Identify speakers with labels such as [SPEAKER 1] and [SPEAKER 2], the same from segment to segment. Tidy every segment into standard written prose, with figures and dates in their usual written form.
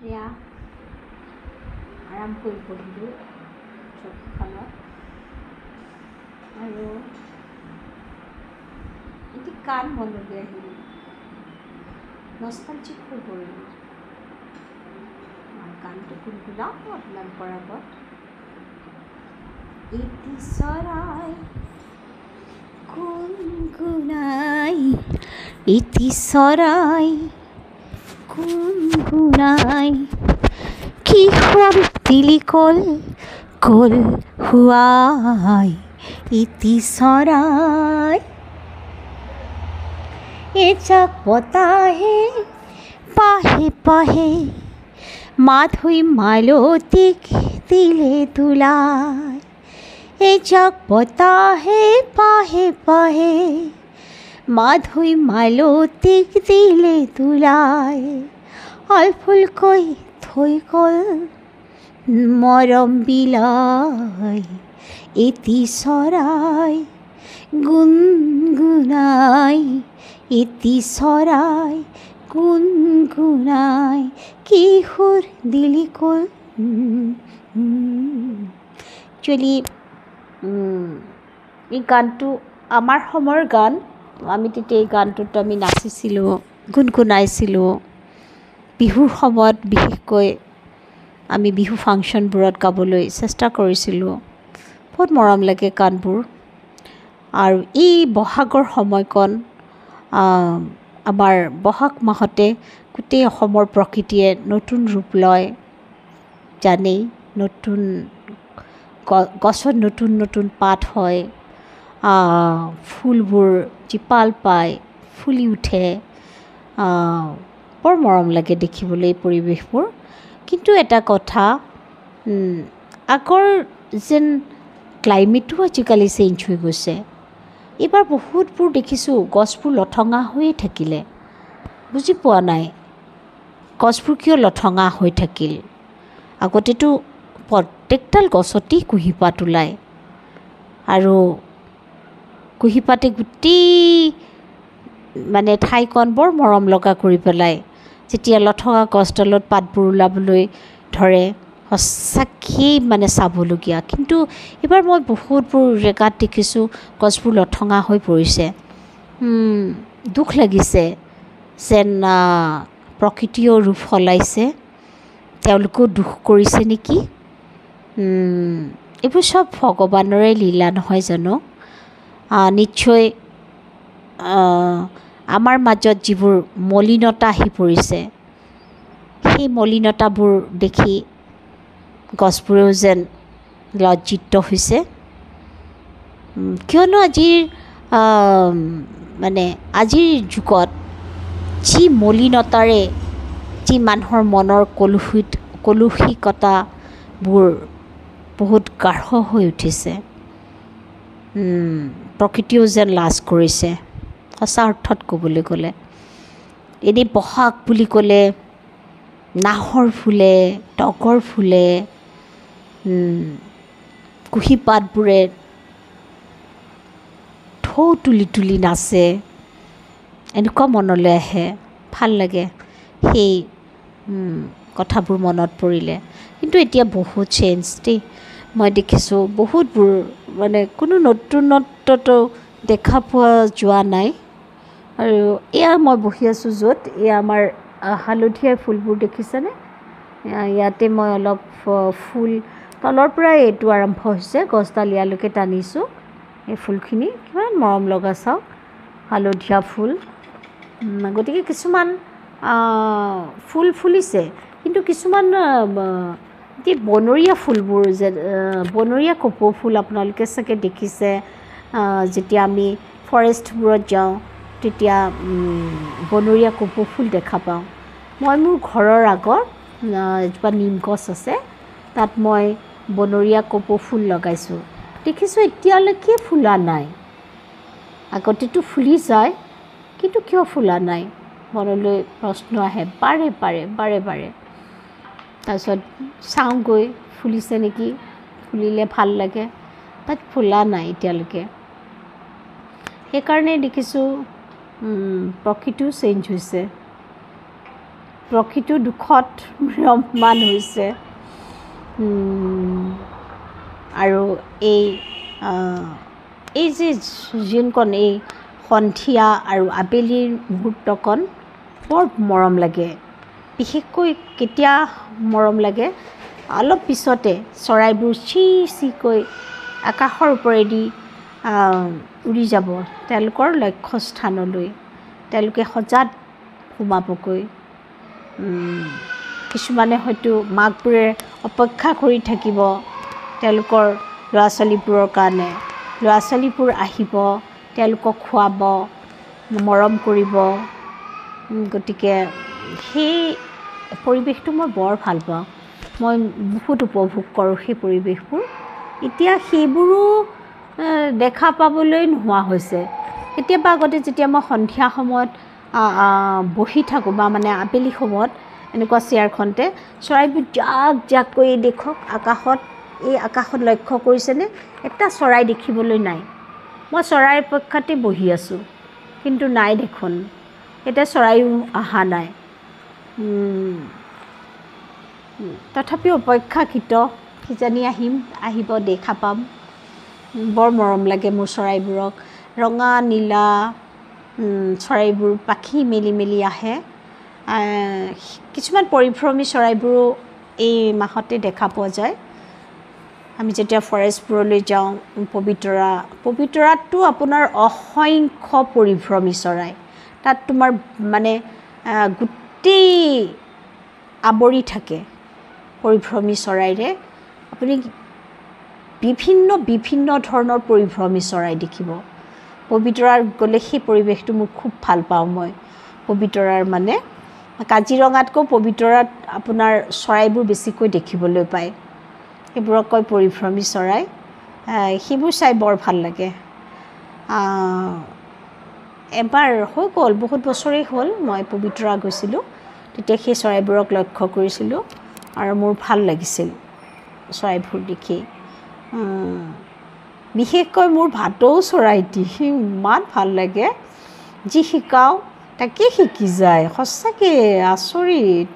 [SPEAKER 1] এয়া আৰাম কৰি বহিলোঁ চকীখনত আৰু এটি গান মনলৈ আহিল, নষ্টালজিক হৈ পৰিলোঁ। গানটো গুণগুণাওঁ আপোনালোকৰ আগত। এটি চৰাই গুণগুণাই, এটি চৰাই গুণগুণাই, কি সুৰ দিলি কল কল হোৱাই, এটি চৰাই। এজাক বতাহে পাহে পাহে মাধৈ মালতীক দিলে দুলাই, এজাক বতাহে পাহে পাহে মাধৈ মালতীক দিলে দুলাই, আলফুলকৈ থৈ গ'ল মৰম বিলাই, এটি চৰাই গুণগুণাই, এটি চৰাই গুণগুণাই, কি সুৰ দিলি কল। একচুৱেলি এই গানটো আমাৰ সময়ৰ গান। আমি তেতিয়া এই গানটোত আমি নাচিছিলোঁ, গুণগুণাইছিলোঁ। বিহুৰ সময়ত বিশেষকৈ আমি বিহু ফাংচনবোৰত গাবলৈ চেষ্টা কৰিছিলোঁ। বহুত মৰম লাগে গানবোৰ। আৰু এই বহাগৰ সময়কণ, আমাৰ বহাগ মাহতে গোটেই অসমৰ প্ৰকৃতিয়ে নতুন ৰূপ লয়, জানেই। নতুন গছত নতুন নতুন পাত হয়, ফুলবোৰ জীপাল পায়, ফুলি উঠে। বৰ মৰম লাগে দেখিবলৈ এই পৰিৱেশবোৰ। কিন্তু এটা কথা, আগৰ যেন ক্লাইমেটো আজিকালি চেঞ্জ হৈ গৈছে। এইবাৰ বহুতবোৰ দেখিছোঁ গছবোৰ লঠঙা হৈয়ে থাকিলে। বুজি পোৱা নাই গছবোৰ কিয় লঠঙা হৈ থাকিল। আগতেতো প্ৰত্যেকডাল গছতেই কুঁহিপাত ওলায় আৰু কুঁহিপাতে গোটেই মানে ঠাইকণ বৰ মৰম লগা কৰি পেলায়। যেতিয়া লঠঙা গছডালত পাতবোৰ ওলাবলৈ ধৰে, সঁচাকৈয়ে মানে চাবলগীয়া। কিন্তু এইবাৰ মই বহুতবোৰ জেগাত দেখিছোঁ গছবোৰ লঠঙা হৈ পৰিছে। দুখ লাগিছে যেন প্ৰকৃতিয়েও ৰূপ সলাইছে, তেওঁলোকেও দুখ কৰিছে নেকি। এইবোৰ চব ভগৱানৰে লীলা নহয় জানো? নিশ্চয় আমাৰ মাজত যিবোৰ মলিনতা আহি পৰিছে, সেই মলিনতাবোৰ দেখি গছবোৰেও যেন লজ্জিত হৈছে। কিয়নো আজিৰ মানে আজিৰ যুগত যি মলিনতাৰে যি মানুহৰ মনৰ কলুষিকতাবোৰ বহুত গাঢ় হৈ উঠিছে, প্ৰকৃতিয়েও যেন লাজ কৰিছে সঁচা অৰ্থত ক'বলৈ গ'লে। এনেই বহাগ বুলি ক'লে নাহৰ ফুলে, তগৰ ফুলে, কুঁহিপাতবোৰে ঢৌ তুলি তুলি নাচে, এনেকুৱা মনলৈ আহে। ভাল লাগে সেই কথাবোৰ মনত পৰিলে। কিন্তু এতিয়া বহুত চেঞ্জ দেই, মই দেখিছোঁ বহুতবোৰ মানে কোনো নতুনত্বটো দেখা পোৱা যোৱা নাই। আৰু এয়া মই বহি আছোঁ য'ত, এয়া আমাৰ হালধীয়া ফুলবোৰ দেখিছেনে? ইয়াতে মই অলপ ফুল তলৰ পৰাই এইটো আৰম্ভ হৈছে, গছডাল ইয়ালৈকে টানিছোঁ। এই ফুলখিনি কিমান মৰম লগা চাওক, হালধীয়া ফুল। গতিকে কিছুমান ফুল ফুলিছে, কিন্তু কিছুমান যি বনৰীয়া ফুলবোৰ যে, বনৰীয়া কপৌ ফুল আপোনালোকে চাগে দেখিছে। যেতিয়া আমি ফৰেষ্টবোৰত যাওঁ তেতিয়া বনৰীয়া কপৌ ফুল দেখা পাওঁ। মই মোৰ ঘৰৰ আগত এজোপা নিম গছ আছে, তাত মই বনৰীয়া কপৌ ফুল লগাইছোঁ। দেখিছোঁ এতিয়ালৈকে ফুলা নাই। আগতেতো ফুলি যায়, কিন্তু কিয় ফুলা নাই মনলৈ প্ৰশ্ন আহে বাৰে বাৰে বাৰে বাৰে। তাৰপিছত চাওঁগৈ ফুলিছে নেকি, ফুলিলে ভাল লাগে, বাট ফুলা নাই এতিয়ালৈকে। সেইকাৰণে দেখিছোঁ প্ৰকৃতিও চেঞ্জ হৈছে। প্ৰকৃতিও দুখত ম্ৰিয়মান হৈছে। আৰু এই এই যে যোনকণ এই সন্ধিয়া আৰু আবেলিৰ মুহূৰ্তকণ বৰ মৰম লাগে। বিশেষকৈ কেতিয়া মৰম লাগে, অলপ পিছতে চৰাইবোৰ চি চিকৈ আকাশৰ ওপৰেদি উৰি যাব তেওঁলোকৰ লক্ষ্যস্থানলৈ, তেওঁলোকে সজাত সোমাবগৈ। কিছুমানে হয়তো মাকবোৰে অপেক্ষা কৰি থাকিব তেওঁলোকৰ ল'ৰা ছোৱালীবোৰৰ কাৰণে, ল'ৰা ছোৱালীবোৰ আহিব, তেওঁলোকক খুৱাব, মৰম কৰিব। গতিকে সেই পৰিৱেশটো মই বৰ ভাল পাওঁ, মই বহুত উপভোগ কৰোঁ সেই পৰিৱেশবোৰ। এতিয়া সেইবোৰো দেখা পাবলৈ নোহোৱা হৈছে। কেতিয়াবা আগতে যেতিয়া মই সন্ধিয়া সময়ত বহি থাকোঁ বা মানে আবেলি সময়ত এনেকুৱা চেয়াৰখনতে, চৰাইবোৰ জাক জাককৈ দেখক আকাশত, এই আকাশত লক্ষ্য কৰিছেনে, এটা চৰাই দেখিবলৈ নাই। মই চৰাইৰ পক্ষতে বহি আছোঁ, কিন্তু নাই দেখোন, এতিয়া চৰাইও অহা নাই। তথাপিও অপেক্ষাকৃত, কিজানি আহিম, আহিব, দেখা পাম। বৰ মৰম লাগে মোৰ চৰাইবোৰক। ৰঙা নীলা চৰাইবোৰ পাখি মেলি মেলি আহে। কিছুমান পৰিভ্ৰমী চৰাইবোৰো এই মাহতে দেখা পোৱা যায়। আমি যেতিয়া ফৰেষ্টবোৰলৈ যাওঁ, পবিতৰা, পবিতৰাততো আপোনাৰ অসংখ্য পৰিভ্ৰমী চৰাই, তাত তোমাৰ মানে গোটেই আৱৰি থাকে পৰিভ্ৰমী চৰাইৰে। আপুনি বিভিন্ন বিভিন্ন ধৰণৰ পৰিভ্ৰমী চৰাই দেখিব। পবিতৰাত গ'লে সেই পৰিৱেশটো মোৰ খুব ভাল পাওঁ মই। পবিতৰাৰ মানে কাজিৰঙাতকৈ পবিতৰাত আপোনাৰ চৰাইবোৰ বেছিকৈ দেখিবলৈ পায়। সেইবোৰক কয় পৰিভ্ৰমী চৰাই, সেইবোৰ চাই বৰ ভাল লাগে। এবাৰ হৈ গ'ল, বহুত বছৰেই হ'ল, মই পবিতৰা গৈছিলোঁ, তেতিয়া সেই চৰাইবোৰক লক্ষ্য কৰিছিলোঁ আৰু মোৰ ভাল লাগিছিল চৰাইবোৰ দেখি। বিশেষকৈ মোৰ ভাটৌ চৰাইটি ইমান ভাল লাগে, যি শিকাওঁ তাকে শিকি যায়, সঁচাকৈ আচৰিত,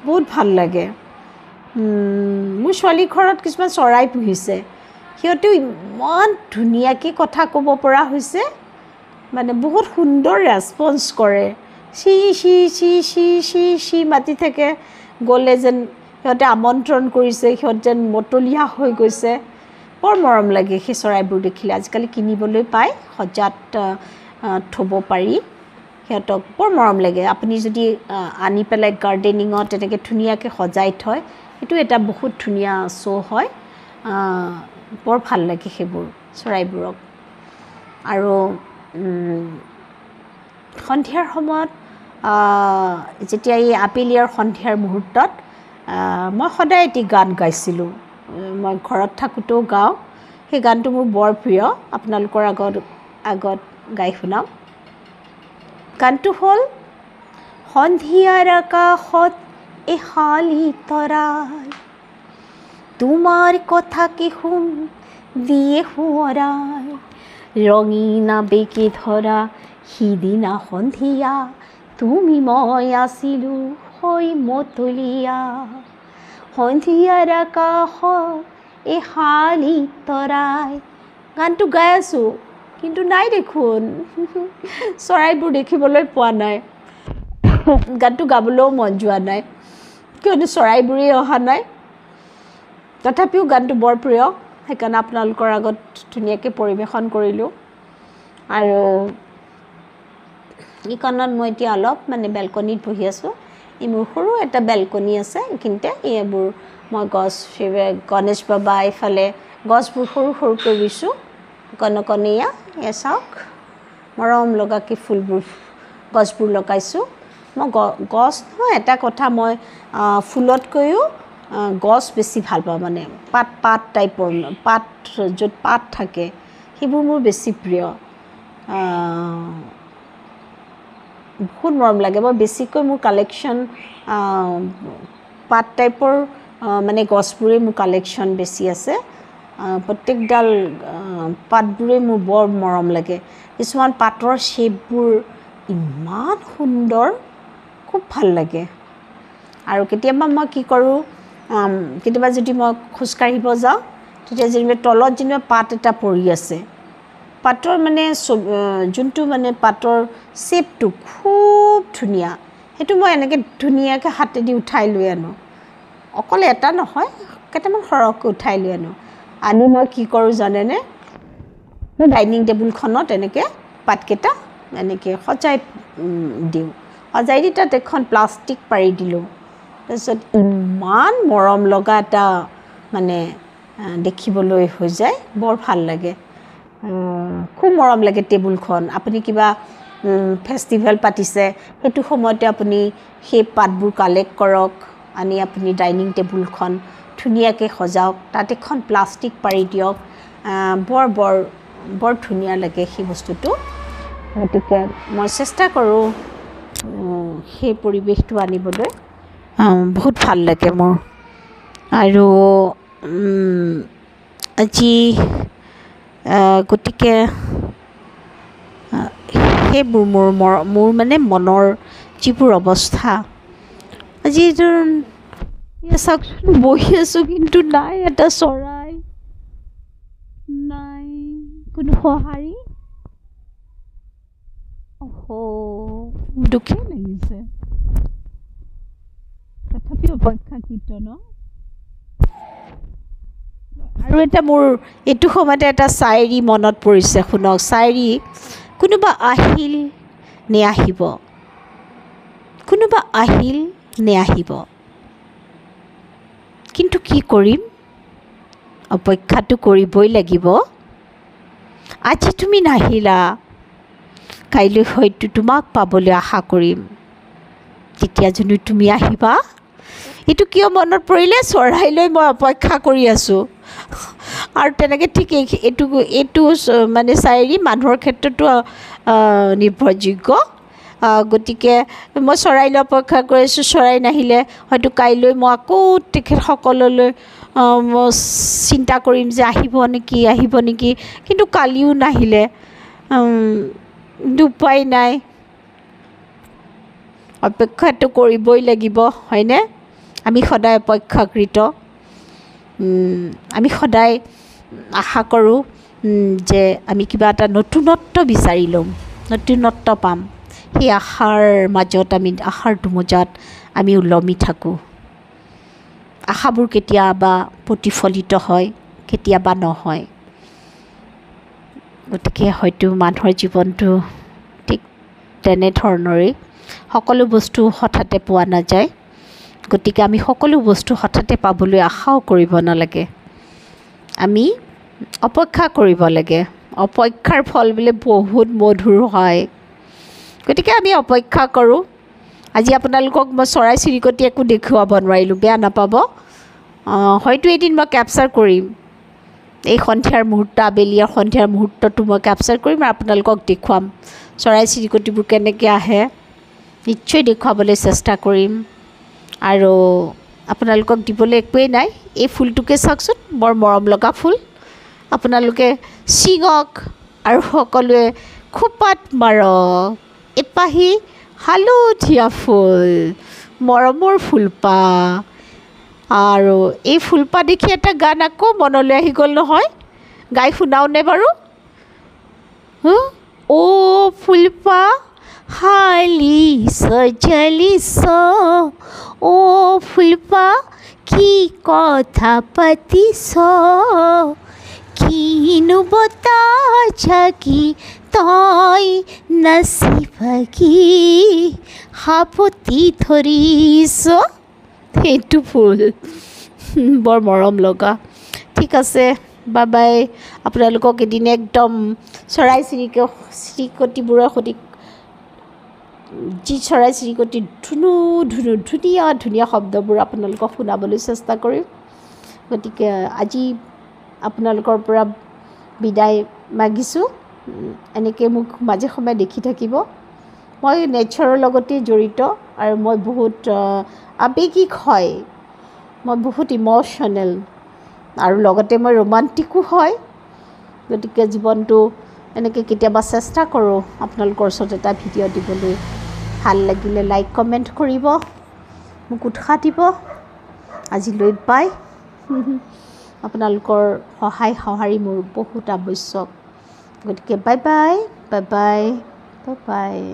[SPEAKER 1] বহুত ভাল লাগে। মোৰ ছোৱালীৰ ঘৰত কিছুমান চৰাই পুহিছে, সিহঁতেও ইমান ধুনীয়াকৈ কথা ক'ব পৰা হৈছে, মানে বহুত সুন্দৰ ৰেচপঞ্চ কৰে। C C C C C C মাতি থাকে, গ'লে যেন সিহঁতে আমন্ত্ৰণ কৰিছে, সিহঁত যেন মতলীয়া হৈ গৈছে। বৰ মৰম লাগে সেই চৰাইবোৰ দেখিলে। আজিকালি কিনিবলৈ পায়, সজাত থ'ব পাৰি সিহঁতক, বৰ মৰম লাগে। আপুনি যদি আনি পেলাই গাৰ্ডেনিঙত তেনেকৈ ধুনীয়াকৈ সজাই থয়, সেইটো এটা বহুত ধুনীয়া শ্ব' হয়, বৰ ভাল লাগে সেইবোৰ চৰাইবোৰক। আৰু সন্ধিয়াৰ সময়ত যেতিয়া এই আবেলি আৰু সন্ধিয়াৰ মুহূৰ্তত মই সদায় এটি গান গাইছিলোঁ, মই ঘৰত থাকোঁতেও গাওঁ, সেই গানটো মোৰ বৰ প্ৰিয়, আপোনালোকৰ আগত গাই শুনাম। গানটো হ'ল, সন্ধিয়াৰ আকাশত এহালি তৰাই তোমাৰ কথাকে শুন দিয়ে সোঁৱৰাই, ৰঙীন আবেগে ধৰা সিদিনা সন্ধিয়া তুমি মই আছিলোঁ হৈ মতলীয়া, সন্ধিয়াৰ আকাশত এহালি তৰাই। গানটো গাই আছোঁ, কিন্তু নাই দেখোন চৰাইবোৰ দেখিবলৈ পোৱা নাই, গানটো গাবলৈও মন যোৱা নাই, কিয়নো চৰাইবোৰেই অহা নাই। তথাপিও গানটো বৰ প্ৰিয়, সেইকাৰণে আপোনালোকৰ আগত ধুনীয়াকৈ পৰিৱেশন কৰিলোঁ। আৰু এইকণত মই এতিয়া অলপ মানে বেলকনিত বহি আছোঁ। এই মোৰ সৰু এটা বেলকনি আছে এইখিনিতে, এইবোৰ মই গছ, গণেশ বাবা, এইফালে গছবোৰ সৰু সৰুকৈ ৰুইছোঁ, অকণ অকণ। এয়া চাওক, মৰম লগাকৈ ফুলবোৰ গছবোৰ লগাইছোঁ মই। গছ নহয়, এটা কথা, মই ফুলতকৈও গছ বেছি ভাল পাওঁ, মানে পাত পাত টাইপৰ, পাত য'ত পাত থাকে সেইবোৰ মোৰ বেছি প্ৰিয়, বহুত মৰম লাগে। মই বেছিকৈ মোৰ কালেকশ্যন পাত টাইপৰ মানে গছবোৰেই মোৰ কালেকশ্যন বেছি আছে। প্ৰত্যেকডাল পাতবোৰেই মোৰ বৰ মৰম লাগে। কিছুমান পাতৰ শ্বেপবোৰ ইমান সুন্দৰ, খুব ভাল লাগে। আৰু কেতিয়াবা মই কি কৰোঁ, কেতিয়াবা যদি মই খোজকাঢ়িব যাওঁ, তেতিয়া যেনিবা তলত যেনিবা পাত এটা পৰি আছে, পাতৰ মানে যোনটো মানে পাতৰ শ্বেপটো খুব ধুনীয়া, সেইটো মই এনেকৈ ধুনীয়াকৈ হাতেদি উঠাই লৈ আনো। অকল এটা নহয়, কেইটামান সৰহকৈ উঠাই লৈ আনো। আনি মই কি কৰোঁ জানেনে, ডাইনিং টেবুলখনত এনেকৈ পাতকেইটা এনেকৈ সজাই দিওঁ। সজাই দি তাত এখন প্লাষ্টিক পাৰি দিলোঁ। তাৰপিছত ইমান মৰম লগা এটা মানে দেখিবলৈ হৈ যায়, বৰ ভাল লাগে, খুব মৰম লাগে টেবুলখন। আপুনি কিবা ফেষ্টিভেল পাতিছে, সেইটো সময়তে আপুনি সেই পাতবোৰ কালেক্ট কৰক, আনি আপুনি ডাইনিং টেবুলখন ধুনীয়াকৈ সজাওক, তাত এখন প্লাষ্টিক পাৰি দিয়ক, বৰ বৰ বৰ ধুনীয়া লাগে সেই বস্তুটো। গতিকে মই চেষ্টা কৰোঁ সেই পৰিৱেশটো আনিবলৈ, বহুত ভাল লাগে মোৰ। আৰু আজি গতিকে সেইবোৰ মোৰ মোৰ মানে মনৰ যিবোৰ অৱস্থা। আজি চাওকচোন, বহি আছোঁ কিন্তু নাই এটা চৰাই, নাই কোনো সঁহাৰি। অহ, দুখেই লাগিছে, তথাপিও অপেক্ষাকৃত ন। আৰু এটা মোৰ এইটো সময়তে এটা চায়েৰী মনত পৰিছে, শুনক। চায়েৰী, কোনোবা আহিল নে আহিব, কোনোবা আহিল নে আহিব, কিন্তু কি কৰিম, অপেক্ষাটো কৰিবই লাগিব। আজি তুমি নাহিলা, কাইলৈ হয়তো তোমাক পাবলৈ আশা কৰিম, তেতিয়া জানো তুমি আহিবা। এইটো কিয় মনত পৰিলে, চৰাইলৈ মই অপেক্ষা কৰি আছোঁ। আৰু তেনেকৈ ঠিক এইটো এইটো মানে চায়েৰী মানুহৰ ক্ষেত্ৰতো নিৰ্ভৰযোগ্য। গতিকে মই চৰাইলৈ অপেক্ষা কৰি আছোঁ, চৰাই নাহিলে হয়তো কাইলৈ মই আকৌ তেখেতসকললৈ চিন্তা কৰিম যে আহিব নেকি, আহিব নেকি, কিন্তু কালিও নাহিলে। উপায় নাই, অপেক্ষাটো কৰিবই লাগিব, হয়নে? আমি সদায় অপেক্ষাকৃত, আমি সদায় আশা কৰোঁ যে আমি কিবা এটা নতুনত্ব বিচাৰি ল'ম, নতুনত্ব পাম। সেই আশাৰ মাজত আমি, আশাৰ দুমোজাত আমি ওলমি থাকোঁ। আশাবোৰ কেতিয়াবা প্ৰতিফলিত হয়, কেতিয়াবা নহয়। গতিকে হয়তো মানুহৰ জীৱনটো ঠিক তেনেধৰণৰেই, সকলো বস্তু হঠাতে পোৱা নাযায়। গতিকে আমি সকলো বস্তু হঠাতে পাবলৈ আশাও কৰিব নালাগে, আমি অপেক্ষা কৰিব লাগে। অপেক্ষাৰ ফল বোলে বহুত মধুৰ হয়। গতিকে আমি অপেক্ষা কৰোঁ। আজি আপোনালোকক মই চৰাই চিৰিকটি একো দেখুৱাব নোৱাৰিলোঁ, বেয়া নাপাব। হয়তো এদিন মই কেপচাৰ কৰিম, এই সন্ধিয়াৰ মুহূৰ্ত, আবেলি আৰু সন্ধিয়াৰ মুহূৰ্তটো মই কেপচাৰ কৰিম আৰু আপোনালোকক দেখুৱাম চৰাই চিৰিকটিবোৰ কেনেকৈ আহে, নিশ্চয় দেখুৱাবলৈ চেষ্টা কৰিম। আৰু আপোনালোকক দিবলৈ একোৱেই নাই, এই ফুলটোকে চাওকচোন, বৰ মৰম লগা ফুল। আপোনালোকে ছিঙক আৰু সকলোৱে খোপাত মাৰক এপাহি হালধীয়া ফুল, মৰমৰ ফুলপাহ। আৰু এই ফুলপাহ দেখি এটা গান আকৌ মনলৈ আহি গ'ল নহয়, গাই শুনাওনে বাৰু? অ' ফুলপাহ হালি সজালিছ, অ' ফুলপাহ কি কথা পাতিছ, কিনো বতাহ ঝাকি তই নাচি সাৱটি ধৰিছ। সেইটো ফুল বৰ মৰম লগা। ঠিক আছে, বাই বাই। আপোনালোকক এদিন একদম চৰাই চিৰিকটিবোৰৰ সৈতে, যি চৰাই চিৰিকটি ধুনু ধুনু ধুনীয়া ধুনীয়া শব্দবোৰ আপোনালোকক শুনাবলৈ চেষ্টা কৰিম। গতিকে আজি আপোনালোকৰ পৰা বিদায় মাগিছোঁ। এনেকৈ মোক মাজে সময়ে দেখি থাকিব। মই নেচাৰৰ লগতেই জড়িত আৰু মই বহুত আৱেগিক হয়, মই বহুত ইম'শ্যনেল আৰু লগতে মই ৰোমাণ্টিকো হয়। গতিকে জীৱনটো এনেকৈ কেতিয়াবা চেষ্টা কৰোঁ আপোনালোকৰ ওচৰত এটা ভিডিঅ' দিবলৈ। ভাল লাগিলে লাইক কমেণ্ট কৰিব, মোক উৎসাহ দিব। আজিলৈ বাই। আপোনালোকৰ সহায় সঁহাৰি মোৰ বহুত আৱশ্যক। গতিকে bye bye, bye bye, bye bye.